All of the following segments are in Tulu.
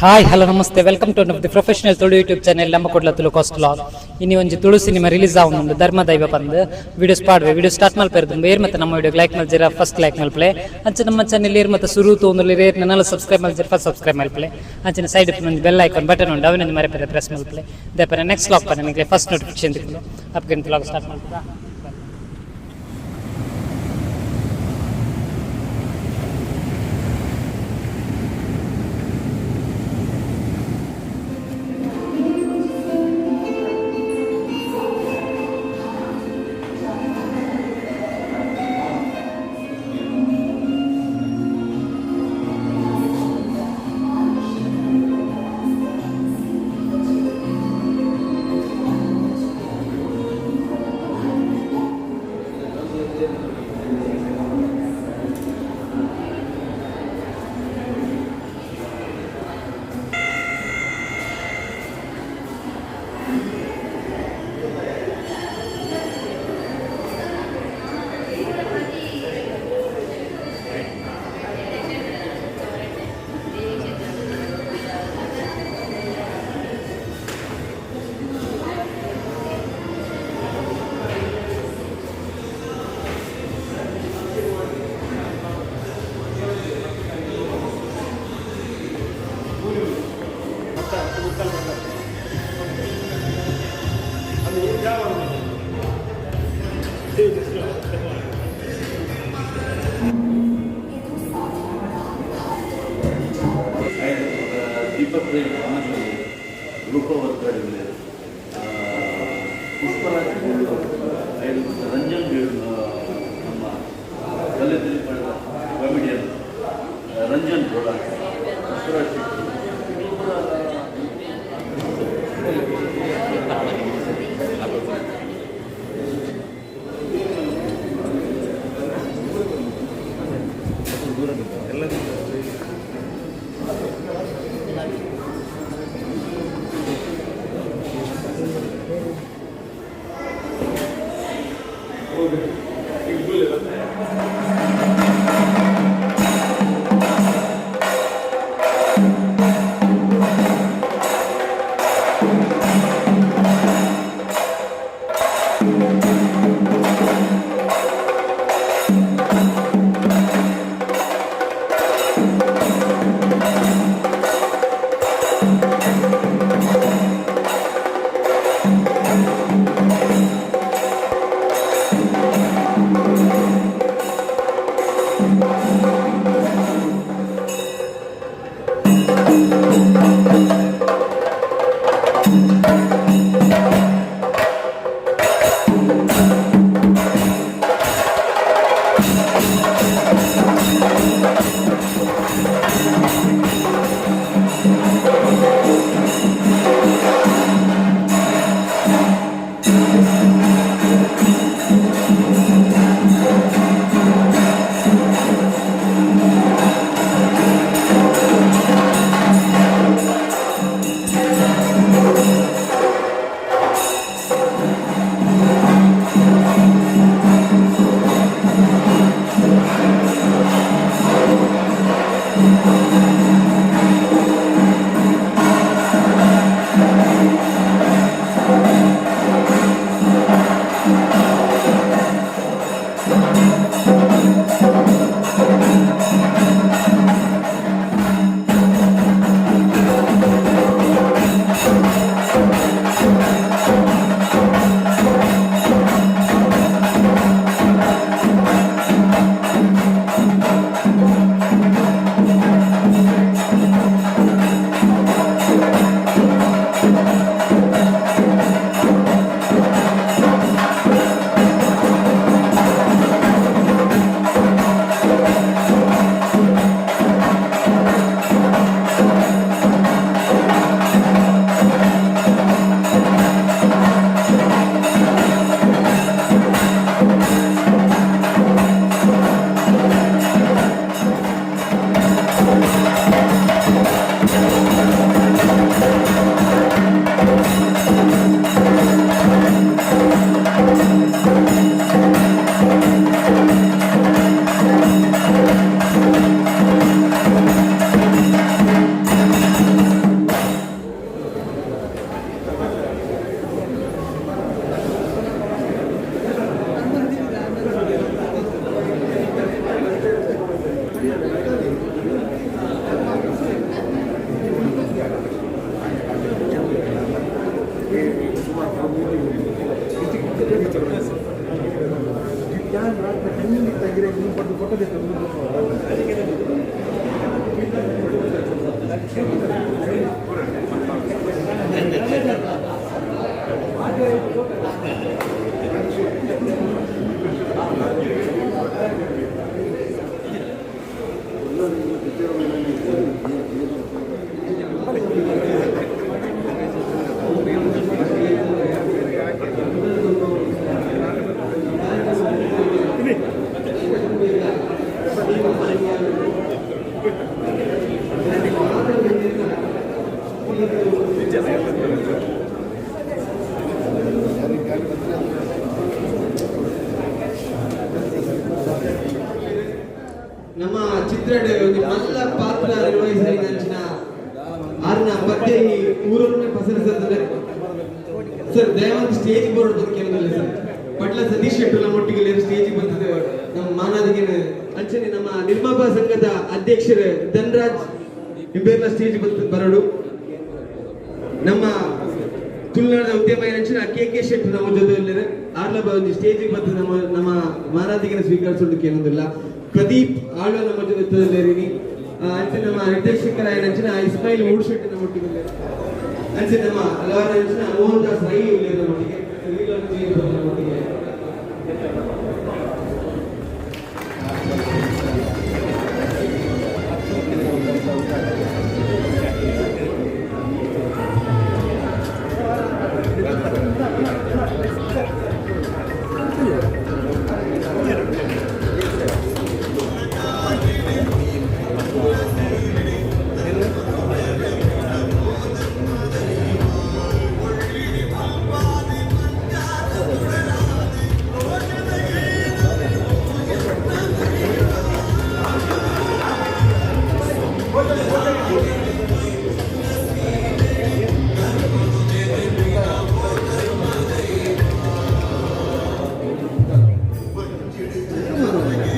Hi, hello, namaste. Welcome to the professional Tulu YouTube channel, ನಮ್ಮ ಕುಡ್ಲ ತುಳು ಕೋಸ್ಟ್ ವ್ಲಾಗ್. ಇನಿ ಒಂಜಿ ತುಳು ಸಿನಿಮಾ ರಿಲೀಸ್ ಆವೊಂದುಂಡು, ಧರ್ಮದೈವ ಪಂದ್. ವಿಡಿಯೋಸ್ ಪಾಡ್ವೆ. ವಿಡಿಯೋ ಸ್ಟಾರ್ಟ್ ಮಲ್ಪೆರೆ ಏರ್ ಮತ್ತೆ ನಮ್ಮ ವಿಡಿಯೋ ಲೈಕ್ ಮಲ್ಜೆರ, ಫಸ್ಟ್ ಲೈಕ್ ಮಲ್ಪಲೆ. ಅಂಚ ನಮ್ಮ ಚಾನೆಲ್ ಏರ್ ಮತ್ತೆ ಸುರು ತೂವೊಂದುಲ್ಲೆರ್, ಏರ್ ನನಲ ಸಬ್ಸ್ಕ್ರೈಬ್ ಮಲ್ಜೆರ್, ಫಸ್ಟ್ ಸಬ್ಸ್ಕ್ರೈಬ್ ಮಲ್ಪಲೆ. ಅಂಚಿನ ಸೈಡ್ ಒಂಜಿ ಬೆಲ್ ಐಕಾನ್ ಬಟನ್ ಉಂಡು, ಅವೆನ್ ಮರೆಪೆರೆ ಪ್ರೆಸ್ ಮಲ್ಪಲೆ. ದೇಪನೆ ನೆಕ್ಸ್ಟ್ ವ್ಲಾಗ್ ಪನೆ ನಿಮಗೆ ಫಸ್ಟ್ ನೋಟಿಫಿಕೇಶನ್ ತಿಕ್ಕುಂಡು. ಅಪ್ಗೆ ವ್ಲಾಗ್ ಸ್ಟಾರ್ಟ್ ಮಲ್ಪುಗ. ದೀಪಕ್ ರೈ ಮನಸ್ಸಲ್ಲಿ ರೂಪವರ್ಗಾಡಿಲ್ಲ, ಪುಷ್ಪರಾಜ್ ಐದು, ರಂಜನ್ ಬೇಡ್, ನಮ್ಮ ಕಲೆದಲ್ಲಿ ಪಡೆದ ಕಾಮಿಡಿಯನ್ ರಂಜನ್ ಗೌಡ, ಪುಷ್ಪರಾಜ್ ಶೆಟ್ಟಿ, ಇವರು ಕೂಡ. ನಮ್ಮ ಚಿತ್ರಡ್ ಒಂಜಿ ಮಲ್ಲ ಪಾತ್ರ ನಿರ್ವಹಿಸಿದ ಆರ್ನ ಪತ್ತೆ ಈ ಊರೊಮ್ಮೆ ಪಸರಿಸತ್ತದೆ. ಸರ್, ದಯಮಾಡಿ ಸ್ಟೇಜ್ ಬೋರ್ಡ್ ಬಂದು ಕೇಳಿಲ್ಲ ಸರ್. ಪಟ್ಲ ಸತೀಶ್ ಶೆಟ್ಟಿ ನಮ್ಮೊಟ್ಟಿಗೆ ಸ್ಟೇಜ್ ಬಂದಿದೆ ನಮ್ಮ ಮಾನಾದಿಗೆ. ಅಂಚನೆ ನಮ್ಮ ನಿರ್ಮಾಪಕ ಸಂಘದ ಅಧ್ಯಕ್ಷರು ಧನರಾಜ್ ಇಂಬೇರ್ಲ ಸ್ಟೇಜ್ ಬಂದು ಬರಡು. ನಮ್ಮ ತುಳುನಾಡ ಉದ್ಯಮ ಏನಂಚಿನ ಕೆ ಕೆ ಶೆಟ್ಟಿ ನಮ್ಮ ಜೊತೆ ಆರ್ಲ ಒಂಜಿ ಸ್ಟೇಜ್ ಬಂದು ನಮ್ಮ ನಮ್ಮ ಮಾನಾದಿಗೆನ ಸ್ವೀಕರಿಸೋದು ಕೇಳೋದಿಲ್ಲ. ಪ್ರದೀಪ್ ಆಳ್ವ ನಮ್ಮ ಜೊತೆ. ಅಂಚೆ ನಮ್ಮ ನಿರ್ದೇಶಕರ ಏನಂಚಿನ ಇಸ್ಮಾಯಿಲ್ ಮೂಡ್ ಶೆಟ್ಟಿ ನಮ್ಮ ಒಟ್ಟಿಗೆ. ಅಂಚೆ ನಮ್ಮ ಹಲವಾರು ಅಂಚಿನ ಮೋಹನ್ ದಾಸ್ ರೈ ಇಲ್ಲಿ ನಮ್ಮೊಟ್ಟಿಗೆ, ನಮ್ಮೊಟ್ಟಿಗೆ.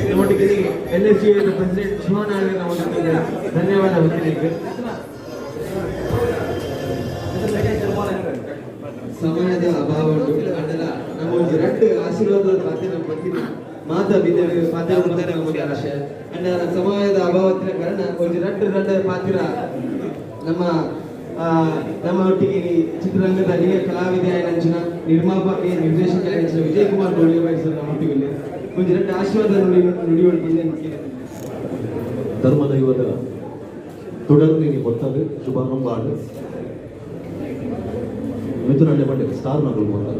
ನಮ್ಮೊಟ್ಟಿಗೆ ಎನ್ ಎಸ್ ಪ್ರೆಸಿಡೆಂಟ್ ಶಿವನ್ ಆಳ್ವೆ ನಮ್ಮ ಜೊತೆಗೆ. ಧನ್ಯವಾದ ಹೊತ್ತಿಗೆ. ಸಮಯದ ಅಭಾವ ಉಂಟು. ಅಂಡಲ ನಮ್ಮ ಒಂದು ರಡ್ಡು ಆಶೀರ್ವಾದದ ಪಾತ್ರ ನಮ್ಮ ಬತ್ತಿನ ಮಾತಾ ಬಿದ್ದ ಪಾತ್ರ ನಮ್ಮ ಆಶಯ. ಅಂಡ ಸಮಯದ ಅಭಾವತ್ತಿನ ಕಾರಣ ಒಂದು ರಡ್ಡು ರಡ್ಡು ಪಾತ್ರ ನಮ್ಮ ನಮ್ಮ ಒಟ್ಟಿಗೆ ಈ ಚಿತ್ರರಂಗದ ಹಿರಿಯ ಕಲಾವಿದ ನಂಚಿನ ನಿರ್ಮಾಪಕ ನಿರ್ದೇಶಕ ನಂಚಿನ ವಿಜಯ್ ಕುಮಾರ್ ಗೋಳಿಬಾಯಿ ಸರ್ ನಮ್ಮ ಒಟ್ಟಿಗೆ ಒಂದು ಎರಡು ಆಶೀರ್ವಾದ ನುಡಿ ನುಡಿಯುವಂತ. ಧರ್ಮದೈವದ തുടർന്ന് ಗೊತ್ತಾಗ ಶುಭಾರಂಭ ಆಡು ಮಿಥುನಳ್ಳಿ ಬಂಡೆ ಸ್ಟಾರ್ ನಗಲು ಗೊತ್ತಾಗ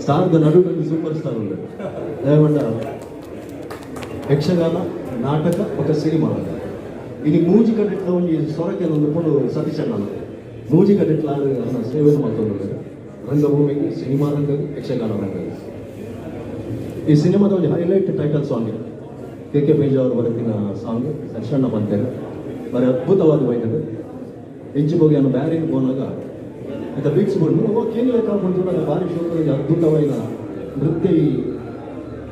ಸ್ಟಾರ್ದ ನಡುವೆ ಸೂಪರ್ ಸ್ಟಾರ್ ಉಂಟು. ದಯವಂಡ ಯಕ್ಷಗಾನ, ನಾಟಕ ఒక ಸಿನಿಮಾ. ಇಲ್ಲಿ ಮೂಜಿ ಕಡೆಟ್ಲ ಒಂಜಿ ಸೊರಕೆ ಒಂದು ಪುಂಡು ಸತೀಶ್ ಅಣ್ಣ ಮೂಜಿ ಕಡೆಟ್ಲ ಅನ್ನ ಸೇವೆ ಮಾಡ್ತೊಂದು, ರಂಗಭೂಮಿಗೆ, ಸಿನಿಮಾ ರಂಗ, ಯಕ್ಷಗಾನ ರಂಗ. ಈ ಸಿನಿಮಾದ ಒಂದು highlight title song, K K ಬೇಜಾವರ್ ಬರೆದಿನ ಸಾಂಗ್. ದರ್ಶನ ಬಂತೇನೆ ಬಾರಿ ಅದ್ಭುತವಾದ ಬೈತದೆ. ಇಂಚಿ ಹೋಗಿ ಅನ್ನ ಬ್ಯಾರಿಗೆ ಪೋನಾಗ ಆಯ್ತಾ ಬೀಟ್ಸ್ ಬಂದು ಕೇಳಿ ಲೆಕ್ಕ ಭಾರಿ ಶೋಕದಲ್ಲಿ ಅದ್ಭುತವಾದ ನೃತ್ಯ ಈ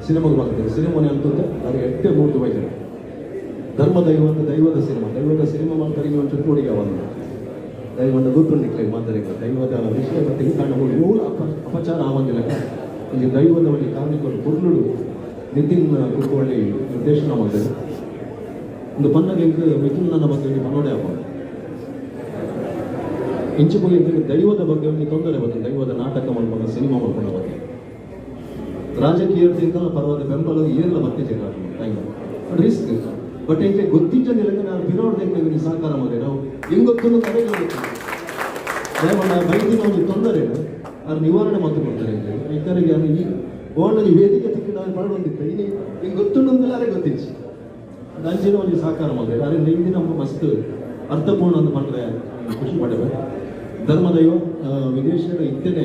ಸಿನಿಮಾಗೆ ಬರ್ತದೆ. ಸಿನಿಮಾನೇ ಅಂತಂದ್ರೆ ಬಾರಿ ಎಟ್ಟೆ ಮೂರ್ತಿ ಬೈತಾರೆ. ಧರ್ಮ ದೈವ ಅಂತ ದೈವದ ಸಿನಿಮಾ, ದೈವದ ಸಿನಿಮಾ ಮಾಡ್ತಾರೆ. ನೀವು ಒಂದು ಚುಟ್ಟುಡಿಗೆ ಅವನು ದೈವನ ಗೊತ್ತುಂಡಿಕ್ಲೆ ಮಾತಾರೆ. ದೈವದ ವಿಷಯ ಮತ್ತೆ ಕಾರಣ ಮೂಲ ಅಪಚಾರ ಆವಂದಿಲ್ಲ. ಇಲ್ಲಿ ದೈವದ ಒಂದು ಕಾರ್ಮಿಕರು ಪೊರ್ಲುಡು ನಿತಿನ್ ಕುಕ್ಕವಳ್ಳಿ ನಿರ್ದೇಶನ ಮಾಡ್ತಾರೆ. ಒಂದು ಪನ್ನಗ ಎಂಕ್ ಮಿಥುನ್ ನನ್ನ ಬಗ್ಗೆ ಒಂಜಿ ಪನೋಡೆ ಆಪ ಇಂಚು ಬಗ್ಗೆ ದೈವದ ಬಗ್ಗೆ ಒಂದು ತೊಂದರೆ ಬರ್ತದೆ. ದೈವದ ನಾಟಕ ಮಾಡ್ಕೊಂಡು ಸಿನಿಮಾ ಮಾಡ್ಕೊಂಡ ಬಗ್ಗೆ ರಾಜಕೀಯ ಪರ್ವದ ಬೆಂಬಲ ಏನೆಲ್ಲ ಮತ್ತೆ ಟೈಮ್ ರಿಸ್ಕ್. ಬಟ್ ಎಂಕೆ ಗೊತ್ತಿದ್ದ ನಾನು ಬಿರೋಡ್ದೆ ಸಹಕಾರ ಮಾಡಿದೆ. ನಾವು ಹೆಂಗ್ ಗೊತ್ತು ಅದೇ ಗೊತ್ತು. ದಯಮಾಡ ಬೈದಿನ ಒಂದು ತೊಂದರೆ ಅವ್ರು ನಿವಾರಣೆ ಮಾತು ಕೊಡ್ತಾರೆ. ಇತರಿಗೆ ಈ ಓಣಲ್ಲಿ ವೇದಿಕೆ ತಿಕ್ಕಿ ನಾವು ಪಡೊಂದಿತ್ತು. ಇನಿ ಹಿಂಗೆ ಗೊತ್ತುಂಡಂದ್ರೆ ಅದೇ ಗೊತ್ತಿತ್ತು. ಅಂಚಿನ ಒಂದು ಸಹಕಾರ ಮಾಡಿದೆ. ಅದೇ ಹಿಂದಿನ ಮಸ್ತ್ ಅರ್ಥಪೂರ್ಣ ಅಂತ ಪಂಡ್ರೆ ಖುಷಿ ಪಡೆವೆ. ಧರ್ಮದೈವ ವಿದೇಶದ ಇತ್ತನೆ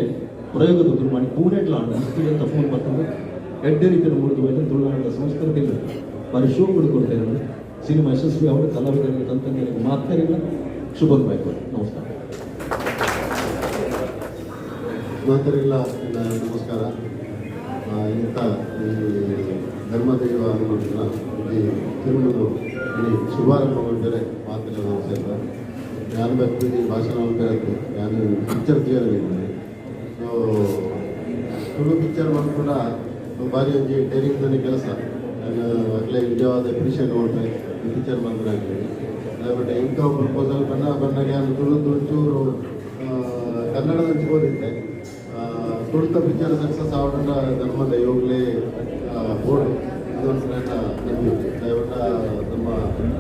ಪ್ರಯೋಗದ ಮಾಡಿ ಪೂರೆಟ್ಲ ಮಸ್ತ್ ಅಂತ ಫೋನ್ ಬರ್ತದೆ. ಎಡ್ಡೆ ರೀತಿಯಲ್ಲಿ ಮೂಡಿದು ಹೋಯ್ತು. ತುಳುನಾಡಿನ ಸಂಸ್ಕೃತಿ ಬಾರಿ ಶೋ ಕೊಡ್ತೇನೆ. ಸಿನಿಮಾ ಯಶಸ್ವಿ ಅವರು ಕಲಾವಿದರಿಗೆ, ತಂತ್ರಜ್ಞರಿಗೆ ಮಾತರಿಲ್ಲ ಶುಭ ಬೇಕು. ನಮಸ್ಕಾರ. ಮಾತರಿಲ್ಲ ನಮಸ್ಕಾರ. ಇಂಥ ಈ ಧರ್ಮದೈವ ಅನ್ನೋದನ್ನ ಇಲ್ಲಿ ತಿರುಮಲು ಇಲ್ಲಿ ಶುಭಾರಂಭ ಮಾಡಿದರೆ ಮಾತೆಲ್ಲ ನಮಸ್ಕಾರ. ನಾನು ಬರ್ತೀನಿ ಭಾಷಣ ಮಾಡ್ತಾರೆ. ನಾನು ಪಿಕ್ಚರ್ ಥಿಯೇಟರ್ ಇದ್ದೀನಿ. ಸೊ ತುಳು ಪಿಕ್ಚರ್ ಕೂಡ ಭಾರಿ ಒಂಜಿ ಡೇರಿಂಗ್ ಕೆಲಸ. ನಾನು ಅಕ್ಲೆ ನಿಜವಾದ ಅಪ್ರಿಷಿಯೇಟ್ ಮಾಡ್ತಾರೆ ಈ ಪಿಕ್ಚರ್ ಬಂದ್ರೆ. ಬಟ್ ಎಂಕ ಪ್ರಪೋಸಲ್ ಬನ್ನ ಬಂದಾಗ ನಾನು ತುಳುದು ಒಂಚೂರು ಕನ್ನಡದ ಓದಿದ್ದೆ. ತುಳುತ ಪಿಕ್ಚರ್ ಸಕ್ಸಸ್ ಆವಡ ಧರ್ಮದ ಯೋಗ್ಲೇ ಬೋರ್ಡ್, ಅದೊಂದು ನನ್ನ ನಂಬಿಕೆ. ದಯವಿಟ್ಟು ನಮ್ಮ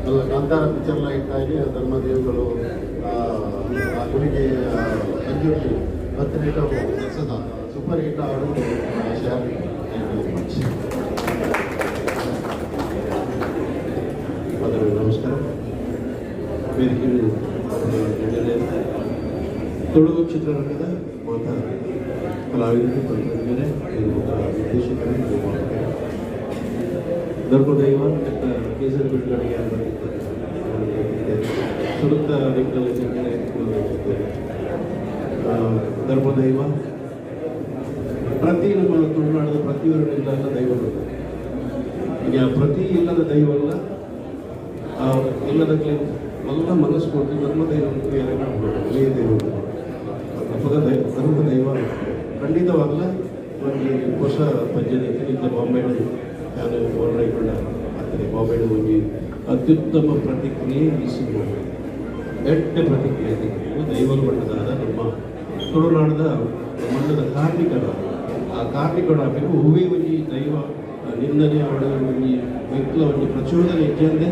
ಎಲ್ಲ ಕಾಂತಾರ ಪಿಕ್ಚರ್ಲ ಹಿಟ್ಟಾಗಿ ಧರ್ಮದೇವಗಳು ಆ ಗುಡಿಗೆ Panjurli birthday success super hit ಆಡೋದು ಆಶಯ. Thank you very much. ಮೊದಲು ನಮಸ್ಕಾರ. ವೇದಿಕೆ ತುಳು ಚಿತ್ರರಂಗದ ಮಾತ ಕಲಾವಿದರು, ತಂತ್ರಜ್ಞರೇ, ನಿರ್ದೇಶಕರೇ, ನಿರ್ಮಾಪಕರೇ, ಧರ್ಮದೈವ ಕೇಸರಿ ಬಿಡುಗಡೆಗೆ ಸುಡುತ್ತ ನಿಟ್ಟಿನಲ್ಲಿ. ಧರ್ಮದೈವ ಪ್ರತಿ ನಮ್ಮ ತುಳುನಾಡದ ಪ್ರತಿಯೊಂದು ಇಲ್ಲದ ದೈವಗಳು. ಈಗ ಪ್ರತಿ ಇಲ್ಲದ ದೈವಲ್ಲ, ಆ ಇಲ್ಲದಕ್ಕೆ ಎಲ್ಲ ಮನಸ್ಸು ಕೊಟ್ಟು ಧರ್ಮದೈವ ಒಳ್ಳೆಯ ದೈವ ಅಪಗ ಧರ್ಮದೈವ ಖಂಡಿತವಾಗಲ ಒಂಜಿ ಹೊಸ ಪಂಜನೆ. ಇತ್ತ ಬಾಂಬೆ ನಾನು ಓಡಾಡಿಕೊಂಡ ಆಗ್ತದೆ. ಬಾಂಬೆ ಒಂಜಿ ಅತ್ಯುತ್ತಮ ಪ್ರತಿಕ್ರಿಯೆ ಈ ಸಿನಿಮಾ, ಎಡ್ಡೆ ಪ್ರತಿಕ್ರಿಯೆ. ದೈವದ ಮಟ್ಟದಾದ ನಮ್ಮ ತುಳುನಾಡದ ಮಣ್ಣದ ಕಾರ್ಮಿಕರ, ಆ ಕಾರ್ಮಿಕರ ಹೂವೇ ಒಂಜಿ ದೈವ ನಿಂದನೆ ಅವಳ ಒಂಜಿ ವ್ಯಕ್ತಿಲ ಒಂಜಿ ಪ್ರಚೋದನೆ ಇಜ್ಜಂದೆ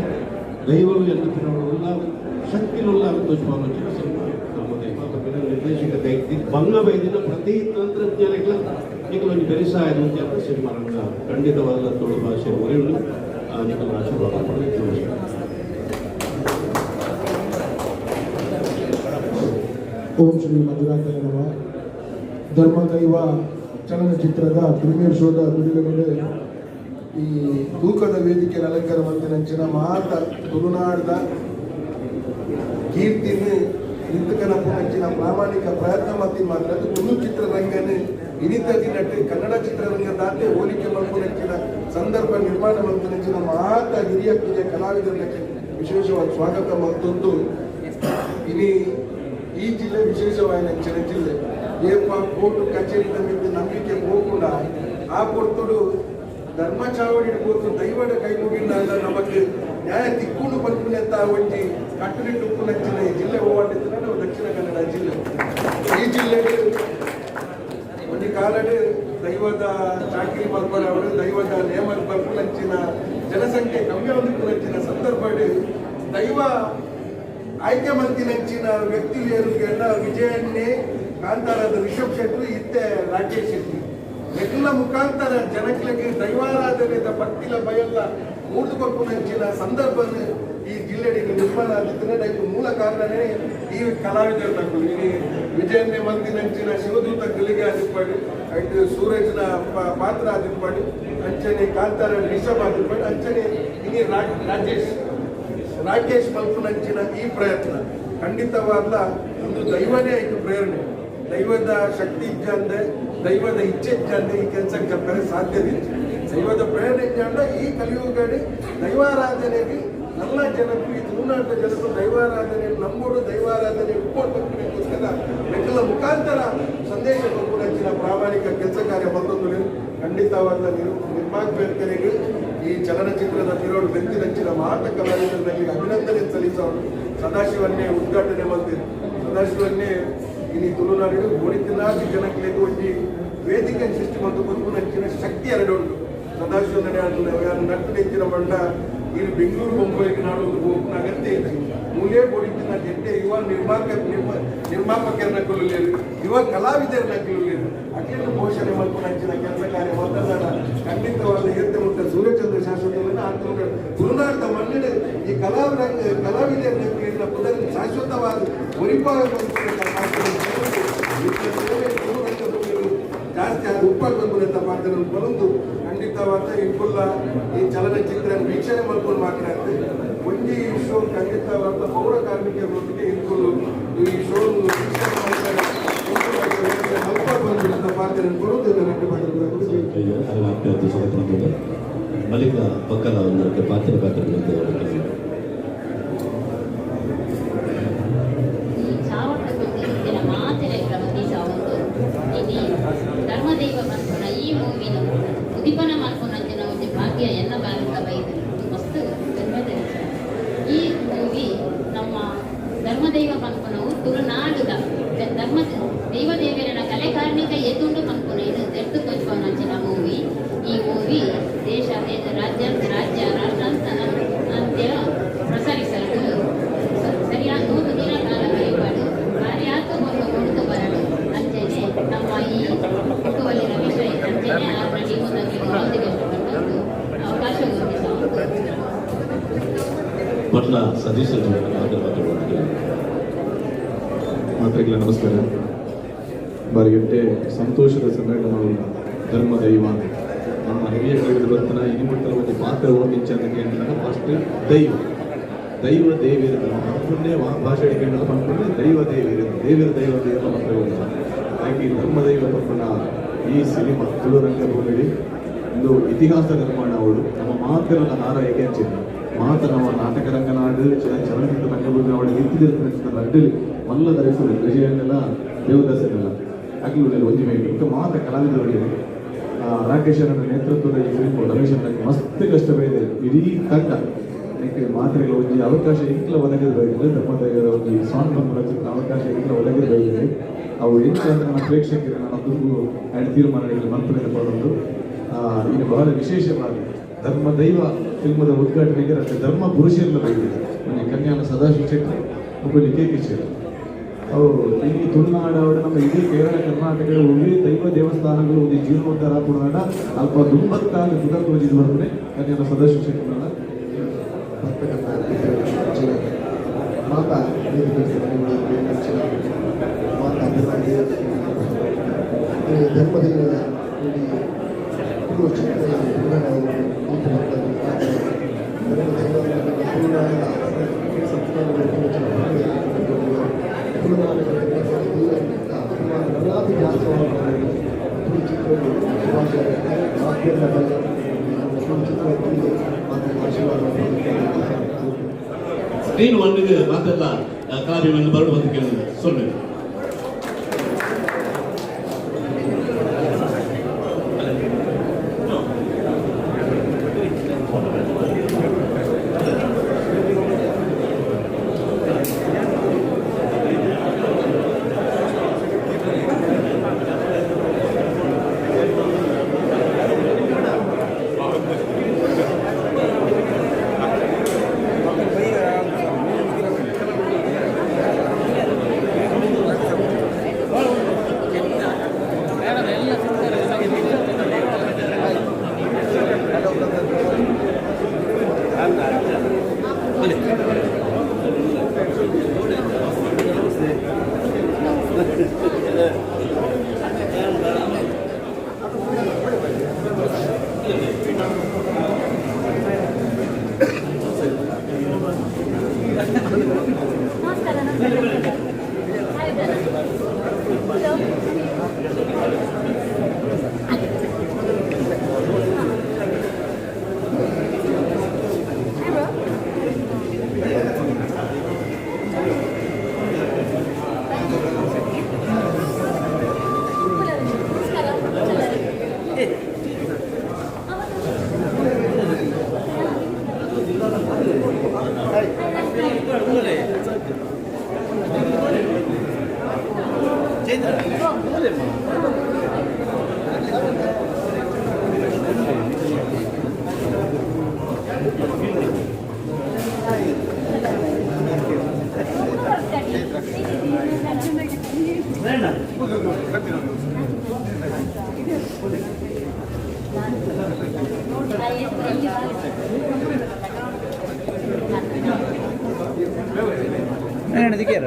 ದೈವಲು ಎನ್ನುತ್ತಿರುವ ಶಕ್ತಿನುಲ್ಲ ತೋಚ್ಪಾಲೋಚನೆ ಸಿನಿಮಾ ಧರ್ಮದೈವ. ನಿರ್ದೇಶಕ ದೈತಿ ಬಂಗ ಬೈದಿನ ಪ್ರತಿ ತಂತ್ರಜ್ಞಾನಿಗಳ ನಿಕಲ ಒಂಜಿ ಬೆರಿಸಾಯ ಅಂತ ಸಿನಿಮಾ ರಂಗ ಖಂಡಿತವಾದ ತುಳು ಭಾಷೆ ಒರೆಯುಳ್ಳು ನಿಕಲ ಆಶೀರ್ವಾದ. ನಮಸ್ಕಾರ. ಓಂ ಶ್ರೀ ಮಂಜುನಾಥಾಯ ನಮಃ. ಧರ್ಮದೈವ ಚಲನಚಿತ್ರದ ಪ್ರೀಮಿಯರ್ ಶೋದ ಬಿಡುಗಡೆ ಈ ತೂಕದ ವೇದಿಕೆ ಅಲಂಕಾರ ಮಂದಿರಂಚಿನ ಮಾತ ತುಳುನಾಡ್ದ ಕೀರ್ತಿನ ನಿಂತುಕನಪ್ಪು ಪ್ರಾಮಾಣಿಕ ಪ್ರಯತ್ನ ಮತ್ತಿ ಮಾತ್ರ ಅದು ತುಳು ಚಿತ್ರರಂಗನೇ ಇನಿತ ದಿನಟ್ಟು ಕನ್ನಡ ಚಿತ್ರರಂಗದಾತೆ ಹೋಲಿಕೆ ಮಲ್ಪುನಂಚಿನ ಸಂದರ್ಭ ನಿರ್ಮಾಣ ಮಲ್ಪುನಂಚಿನ ಮಾತ ಹಿರಿಯ ಕಿರಿಯ ಕಲಾವಿದರಿಗೆ ವಿಶೇಷವಾದ ಸ್ವಾಗತ ಮತ್ತೊಂದು. ಇನಿ ಈ ಜಿಲ್ಲೆ ವಿಶೇಷವಾದ ಜಿಲ್ಲೆ. ಏಪ ಕೋರ್ಟು ಕಚೇರಿ ಮಿತ್ತ ನಂಬಿಕೆ ಹೋಗುಂಡ ಆ ಪೊರ್ತುಡು ಧರ್ಮ ಚಾವಡಿ ಪೋತು ದೈವದ ಕೈ ಮುಗಿಂಡ ನಮಕ್ ನ್ಯಾಯ ತಿಕ್ಕುಂಡು ಪನ್ಪುನೆತ್ತ ಒಂಜಿ ಕಟ್ಟುನಿಟ್ಟು ಉಪ್ಪುನಂಚಿನ ಈ ಜಿಲ್ಲೆ ಹೋಗಾಡಿದ್ರೆ ನಾವು ದಕ್ಷಿಣ ಕನ್ನಡ ಜಿಲ್ಲೆ. ಈ ಜಿಲ್ಲೆಗೆ ಒಂಜಿ ಕಾಲಡ್ ದೈವದ ಚಾಕಿರಿ ಮಲ್ಪನವರು, ದೈವದ ನೇಮ ಬರ್ಪುನಂಚಿನ ಜನಸಂಖ್ಯೆ ಕಮ್ಮಿ ಒಂದಿಪ್ಪುನಂಚಿನ ಸಂದರ್ಭಡ್ ದೈವ ಆಯ್ಕೆ ಮಲ್ತಿನಂಚಿನ ವ್ಯಕ್ತಿ ಏರುಗೆಲ್ಲ ವಿಜಯನ್ನೇ, ಕಾಂತಾರದ ರಿಷಬ್ ಶೆಟ್ಟಿ, ಇತ್ತೆ ರಾಕೇಶ್ ಶೆಟ್ಟಿ. ಎಲ್ಲ ಮುಖಾಂತರ ಜನಕ್ಲೆಗ್ ದೈವಾರಾಧನೆದ ಭಕ್ತಿಲ ಭಯಲ್ಲ ಮೂರ್ದು ಕೊರ್ಪುನಂಚಿನ ಸಂದರ್ಭ ಈ ಜಿಲ್ಲೆ ನಿರ್ಮಾಣ ಆಗಿತ್ತು. ಮೂಲ ಕಾರಣನೇ ಈ ಕಲಾವಿದರು ತಕ್ಕಲು. ಈ ವಿಜಯನ್ನೇ ಮಲ್ತಿನಂಚಿನ ಶಿವದೂತ ಗಲಿಗೆ ಆದಿಪ್ಪಾಡಿ, ಅಂಡ್ ಸೂರಜ್ನ ಪಾತ್ರ ಆದಿಪ್ಪಾಡಿ, ಅಂಚನೆ ಕಾಂತಾರ ರಿಷಬ್ ಆದಿಪ್ಪಾಡಿ, ಅಂಚನೆ ಇನಿ ರಾಕೇಶ್ ಮಲ್ಪುನಂಚಿನ ಈ ಪ್ರಯತ್ನ ಖಂಡಿತವಾದ ಒಂದು ದೈವನೇ ಆಯ್ತು ಪ್ರೇರಣೆ. ದೈವದ ಶಕ್ತಿ ಇಜ್ಜಂದೆ, ದೈವದ ಇಚ್ಛೆ ಇಜ್ಜಂದೆ ಈ ಕೆಲಸಕ್ಕೆ ಜಪ್ಪರೆ ಸಾಧ್ಯವಿಲ್ಲ. ದೈವದ ಪ್ರೇರಣೆ ಇಜ್ಜಂಡ ಈ ಕಲಿಯುಗಡಿ ದೈವಾರಾಧನೆಗೆ ಎಲ್ಲ ಜನಕ್ಕೂ, ಈ ತುಳುನಾಡಿನ ಜನರು ದೈವಾರಾಧನೆ ನಂಬೋಡು, ದೈವಾರಾಧನೆ ಉಪ್ಪೋಸ್ಕರ ಮೆಕ್ಕಲ ಮುಖಾಂತರ ಸಂದೇಶ ಕೊಪ್ಪುನಂಚಿನ ಪ್ರಾಮಾಣಿಕ ಕೆಲಸ ಕಾರ್ಯ ಬಂದೊಂದು. ಖಂಡಿತವಾದ ನಿರ್ಮಾಪಕರಿಗೆ, ಈ ಚಲನಚಿತ್ರದ ತಿರೋಡು ಬೆಂತಿನಂಚಿನ ಮಾತ ಕಲಾವಿದರಲ್ಲಿ ಅಭಿನಂದನೆ ಸಲ್ಲಿಸೋರು. ಸದಾಶಿವನ್ನೇ ಉದ್ಘಾಟನೆ ಮಾಡ್ತೀರಿ. ಸದಾಶಿವನ್ನೇ ಇನಿ ತುಳುನಾಡು ಗೋಡಿತಿನಾದಿ ಜನಕ್ಕೆ ಒಂಜಿ ವೇದಿಕೆ ಸೃಷ್ಟಿ ಮತ್ತು ಕೊರ್ಪುನಂಚಿನ ಶಕ್ತಿ ಎರಡು ಉಂಟು. ಸದಾಶಿವ ನಟ್ಟು ನೆಂಚಿನ ಬಂಡ ಇಲ್ಲಿ ಬೆಂಗಳೂರು ಬೊಂಬೈಗೆ ನಾಡು ಹೋಗ್ನ ಅಗತ್ಯ ಇದೆ. ಮೂಲೇ ಬೋಡಿತಿನ ಜೆಡ್ಡೆ ಯುವ ನಿರ್ಮಾಪಕರನ್ನ ಕೊಲ್ಲಲೇರು, ಯುವ ಕಲಾವಿದರನ್ನ ಕೊಲ್ಲಲೇರು, ಅಖಿಲ ಪೋಷಣೆ ಮಲ್ಪುನಂಚಿನ ಕೆಲಸ ಕಾರ್ಯ ಮಾತನಾಡ ಖಂಡಿತವಾದ ಎತ್ತೆ ಮುಟ್ಟ ಸೂರ್ಯಚಂದ್ರ ಶಾಶ್ವತವನ್ನು ಆತ್ಮ ತುಳುನಾಡ ಮಣ್ಣಿನ ಈ ಕಲಾವಿದ ಕಲಾವಿದರನ್ನ ಪುದರ್ ಶಾಶ್ವತವಾದ ಒರಿಪಾಗ ಜಾಸ್ತಿ ಆದ ಉಪ್ಪಾಗ ಬಂದ್ಬಿಡುತ್ತ ಪಾತ್ರ ಬರೊಂದು. ಖಂಡಿತವಾದ ಇಂಕುಲ್ಲ ಈ ಚಲನಚಿತ್ರ ವೀಕ್ಷಣೆ ಮಾಡ್ಕೊಂಡು ಮಾತನಾಡ್ತೆ. ಒಂಜಿ ಈ ಶೋ ಖಂಡಿತವಾದ ಪೌರ ಕಾರ್ಮಿಕರೊಂದಿಗೆ ಇಂಕುಲ್ಲು ಈ ಶೋ ವೀಕ್ಷಣೆ ಮಾಡ್ತಾರೆ ಬಂದ್ಬಿಡುತ್ತ ಪಾತ್ರ ಬರೋದು. ಮಲ್ಲಿಕ ಪಕ್ಕದ ಒಂದು ಪಾತ್ರ ಪಾತ್ರ. ಈ ಚಾವಟ ಗೊತ್ತಿನ ಮಾತೆರೆ ಪ್ರಗತಿ ಸಾವಂತು ಇನಿ ಧರ್ಮದೈವ ಪನ್ಪುನ ಈ ಮೂವಿನ ಉದಿಪನ. ಪಟ್ಲ ಸತೀಶ್ ಮಾತ್ರೆಗಳ ನಮಸ್ಕಾರ. ಬಾರಿಗಟ್ಟೆ ಸಂತೋಷದ ಸಮ್ಮೇಳನ ಧರ್ಮ ದೈವ ನಮ್ಮ ಹಿರಿಯ ಕಡೆಗೆ ಬರ್ತನ ಇನಿಮುಟ್ಟಲ ಒಂದು ಪಾತ್ರ ಹೋಗಿಂಚ ಫಸ್ಟ್ ದೈವ ದೈವ ದೇವಿರ ಪನ್ಪುನ್ನೇ ಭಾಷೆ ಹಿಡ್ಕೊಂಡಲ್ಲ ಪನ್ಪುನ್ನೇ ದೈವ ದೇವಿರ ದೇವಿರ ದೈವ ದೇವರ ಮಾತ್ರ ಹೋಗಿಲ್ಲ. ಹಾಗೆ ಧರ್ಮ ದೈವ ಪನ್ಪುನ ಈ ಸಿನಿಮಾ ತುಳು ರಂಗಭೂಮಿಡಿ ಒಂದು ಇತಿಹಾಸ ನಿರ್ಮಾಣ. ಅವಳು ನಮ್ಮ ಮಾತೆಲ್ಲ ಹಾರ ಏಕೆ ಮಾತ ನಮ್ಮ ನಾಟಕ ರಂಗನಾಡು ಚಲನಚಿತ್ರ ರಂಗಭೂಮಿ ಅವಳು ನಿಂತಿದ್ದ ಅಡ್ಡಲಿ ಮಲ್ಲ ಧರಿಸುವುದು ವಿಜಯನ್ನೆಲ್ಲ ದೇವದಾಸನೆಲ್ಲ ಆಗಲಿ ಒಂಜಿ ಮೇಲು ಮಾತ ಕಲಾವಿದರಿಗೆ ರಾಕೇಶ್ ಅವರ ನೇತೃತ್ವದ ಈ ಫಿಲ್ಮ್ ರಮೇಶ್ ಮಸ್ತ್ ಕಷ್ಟ ಬೈದೆ ಇಡೀ ತಂಡ ಯಾಕೆ ಮಾತ್ರೆಗಳ ಒಂಜಿ ಅವಕಾಶ ಇಂಕ್ಲ ಒದಗಿದ ಬೈದಿದೆ. ಧರ್ಮದೈವರ ಒಂಜಿ ಸಾಂಗ್ ಬಂದ ಅವಕಾಶ ಇಂಕ್ಲ ಒದಗಿದ ಬೈದಿದೆ. ಅವು ಎಂಚ ಅಂದ್ರೆ ನನ್ನ ಪ್ರೇಕ್ಷಕರು ನನ್ನ ದುಂಬು ಆ್ಯಂಡ್ ತೀರ್ಮಾನಗಳಿಗೆ ಮನ್ಪುನೆ ಪಡೋದು. ಇನ್ನು ಬಹಳ ವಿಶೇಷವಾಗಿ ಧರ್ಮ ದೈವ ಫಿಲ್ಮದ ಉದ್ಘಾಟನೆಗೆ ರಸ್ತೆ ಧರ್ಮ ಪುರುಷರೆಲ್ಲ ಬೈದಿದೆ. ಒಂಜಿ ಕನ್ಯಾನ ಸದಾಶಿವ ಶೆಟ್ಟಿ ಒಬ್ಬಲ್ಲಿ ಕೆ ಕೆ ಶೆಟ್ಟಿ ಅವು ಇಡೀ ತುಳುನಾಡವರು ನಮ್ಮ ಇಡೀ ಕೇರಳ ಕರ್ನಾಟಕ ಉಳಿ ದೈವ ದೇವಸ್ಥಾನಗಳು ಒಂದು ಜೀರ್ಣೋದ್ಧಾರ ಪುಣಾಡ ಅಲ್ಪ ದುಂಬತ್ತಾದ ಪುದರ್ ತೋಜಿದ್ ಬರ್ಪುನೆ ಕನ್ಯಾನ ಸದಾಶಿವ ಶೆಟ್ಟಿ ಮಾತಾ ಮಾತಾ ಅಭಿಮಾನಿ ಧರ್ಮದೈವದ ತುಳು ಚಿತ್ರ ಸ್ಕ್ರೀನ್ ಒನ್ಗೆ ಮಾತೆಲ್ಲ ಕಲಾಭಿಮಾನಿ ಬರಡು ಬಂದು ಕೇಳಿದೆ ಸೊನ್ನೆ. ನಮಸ್ಕಾರ ನಮಸ್ಕಾರ. Hi brother. Hello. Hi bro. ನಮಸ್ಕಾರ.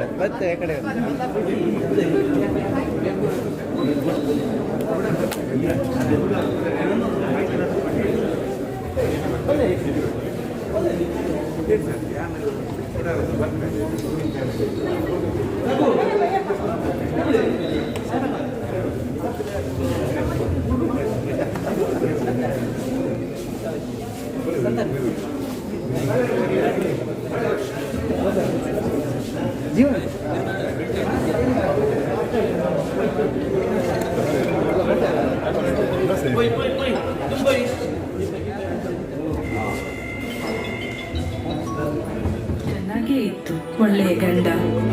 ಚೆನ್ನಾಗೇ ಇತ್ತು, ಒಳ್ಳೆಯ ಗಂಡ,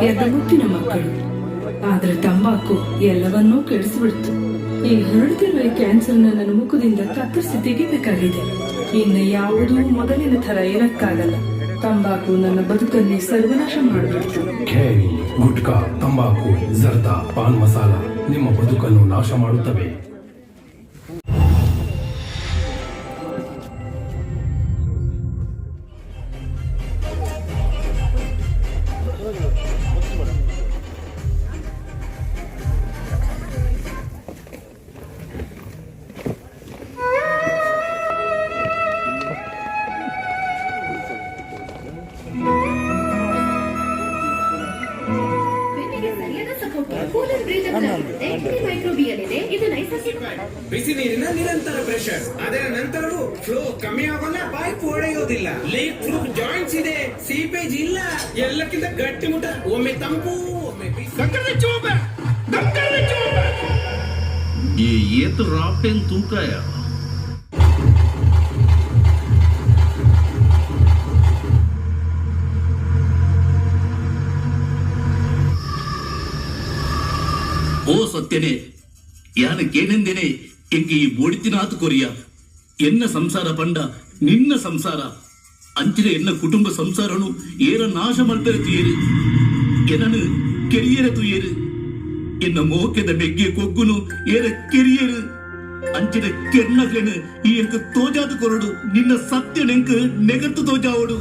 ಎರಡು ಮುದ್ದಿನ ಮಕ್ಕಳು. ಆದ್ರೆ ತಂಬಾಕು ಎಲ್ಲವನ್ನೂ ಕೆಡಿಸಿಬಿಡ್ತು. ಈ ಹರಡುತ್ತಿರುವ ಈ ಕ್ಯಾನ್ಸರ್ ನನ್ನ ಮುಖದಿಂದ ಕತ್ತರಿಸಿ ತೆಗಿಬೇಕಾಗಿದೆ. ಇನ್ನು ಯಾವುದೂ ಮೊದಲಿನ ತರ ಇರಕ್ಕಾಗಲ್ಲ. ತಂಬಾಕು ನನ್ನ ಬದುಕನ್ನೇ ಸರ್ವನಾಶ ಮಾಡಿಬಿಡ್ತು. ಖೇಣಿ, ಗುಟ್ಕಾ, ತಂಬಾಕು, ಜರ್ದಾ, ಪಾನ್ ಮಸಾಲ ನಿಮ್ಮ ಬದುಕನ್ನು ನಾಶ ಮಾಡುತ್ತವೆ. ಬಿಸಿ ನೀರಿನ ನಿರಂತರ ಪ್ರೆಷರ್, ಅದರ ನಂತರವೂ ಫ್ಲೋ ಕಮ್ಮಿ ಆಗೋಲ್ಲ, ಪೈಪ್ ಒಡೆಯೋದಿಲ್ಲ, ಲೀಕ್ ಪ್ರೂಫ್ ಜಾಯಿಂಟ್ಸ್ ಇದೆ, ಸೀಪೇಜ್ ಇಲ್ಲ, ಎಲ್ಲಕ್ಕಿಂತ ಗಟ್ಟಿಮುಟ್ಟ, ಒಮ್ಮೆ ತಂಪು ಒಮ್ಮೆ ಬಿಸಿ. ಈ ಏತು ರಾಪೆನ್ ತೂಕಾಯ. ಓ ಸತ್ಯನೇ, ಯಾನ ಕೇನೆಂದೇನೆ ಎಂಗೆ ಈ ಬೋಡಿತಿನಾತು ಕೊರಿಯ. ಎನ್ನ ಸಂಸಾರ ಪಂಡ ನಿನ್ನ ಸಂಸಾರ, ಅಂಚಿನ ಎನ್ನ ಕುಟುಂಬ ಸಂಸಾರನು ಏರ ನಾಶ ಮಲ್ಪೆರೆ ತುಯೇರು, ಎನ್ನನು ಕೆರಿಯರೆ ತುಯೇರು, ಎನ್ನ ಮೋಕೆದ ಮೆಗ್ಗೆ ಕೊಗ್ಗುನು ಏರ ಕೆರಿಯರು, ಅಂಚಿನ ಕೆರ್ನಗ್ಲೆನು ಈ ಎಂಕ ತೋಜಾದು ಕೊರಡು, ನಿನ್ನ ಸತ್ಯನೆಂಕ್ ನೆಗತ್ತು ತೋಜಾವಡು.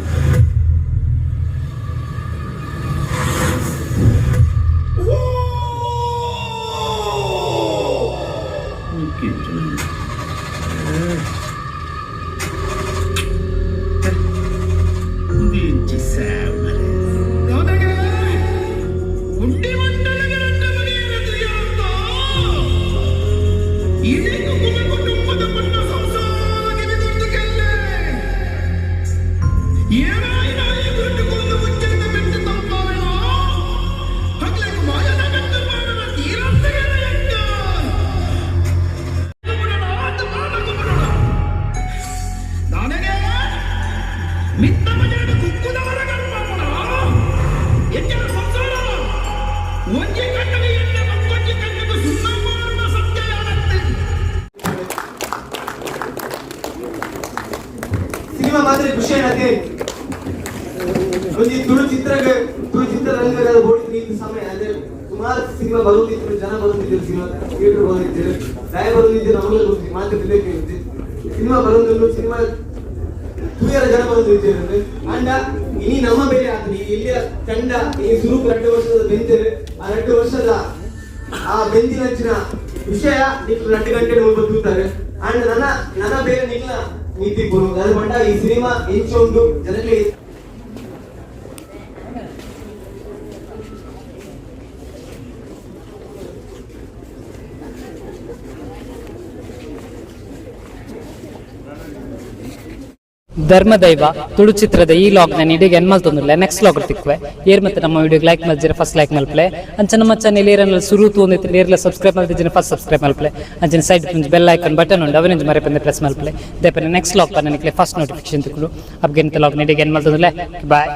ಸಿನಿಮಾ ಮಾತ್ರ ಖುಷಿ ಏನತ್ತೆ ಒಂಜಿ ತುಳು ಚಿತ್ರ ತುಳು ಚಿತ್ರರಂಗದ ಬೋಡಿ ಸಮಯ ಅಂದ್ರೆ ಸುಮಾರು ಸಿನಿಮಾ ಬರುತ್ತಿದ್ರು, ಜನ ಬರುತ್ತಿದ್ದರು, ಸಿನಿಮಾ ಥಿಯೇಟರ್ ಬರುತ್ತಿದ್ದರು, ದಯ ಬರುತ್ತಿದ್ದರು, ನಮಗೆ ಗೊತ್ತಿತ್ತು ಮಾತ್ರ ಪಿಲ್ಲಕ್ಕೆ ಸಿನಿಮಾ ಬರೋದಿಲ್ಲ, ಸಿನಿಮಾ ತೂಯರ ಜನ ಬರೋದಿದ್ದಾರೆ. ಅಂಡ ಇನಿ ನಮ್ಮ ಬೇರೆ ಆತನಿ ಇಲ್ಲಿಯ ತಂಡ ಈ ಸುರುಕು 2 ವರ್ಷದ ಬೆಂದಿರು, ಆ 2 ವರ್ಷದ ಆ ಬೆಂದಿನಂಚಿನ ವಿಷಯ ನಿಕ್ಲು 2 ಗಂಟೆ ಮುಲ್ಪ ತೂತಾರೆ. ಅಂಡ್ ನನ್ನ ನನ್ನ ಬೇರೆ ನಿಕ್ಲ ನೀತಿ ಪುರು ಅದು ಪಂಡ ಈ ಸಿನಿಮಾ ಇಂಚ ಉಂಟು ಜನಕ್ಕೆ. ಧರ್ಮದೈವ ತುಳು ಚಿತ್ರದ ಈ ಲಾಗ್ ನಾನು ಇಡೀ ಎನ್ಮಲ್ ತೊಂದಿಲ್ಲ, ನೆಕ್ಸ್ಟ್ ಲಾಗ್ ತಿಕ್ವೆ. ಏರ್ ಮತ್ತೆ ನಮ್ಮ ವಿಡಿಯೋ ಲೈಕ್ ಮಲ್ಜಿರ ಫಸ್ಟ್ ಲೈಕ್ ಮಲ್ಪ್ಲೆ, ಅಂಚ ನಮ್ಮ ಚಾನೆಲ್ ಏರನ್ನ ಸುರು ತೂಂದಿತ್ತು ಏರ್ಲ ಸಬ್ಸ್ಕ್ರೈಬ್ ಮಲ್ತಿಜಿನ ಫಸ್ಟ್ ಸಬ್ಸ್ಕ್ರೈಬ್ ಮಲ್ಪ್ಲೆ, ಅಂಚಿನ ಸೈಡ್ ಬೆಲ್ ಐಕನ್ ಬಟನ್ ಉಂಡು ಅವನಿಂದ ಮರೆಪಂದೆ ಪ್ರೆಸ್ ಮಲ್ಪ್ಲೆ. ದೇಪನೆ ನೆಕ್ಸ್ಟ್ ಲಾಗ್ ಪನ್ನ ನಿಕ್ಲೆ ಫಸ್ಟ್ ನೋಟಿಫಿಕೇಶನ್ ತಿಕ್ಲು. ಅಪ್ಗೆಂತ ಲಾಗ್ ನಿಡಿಗೆ ಎನ್ಮಲ್ ತೊಂದಿಲ್ಲ. ಬಾಯ್.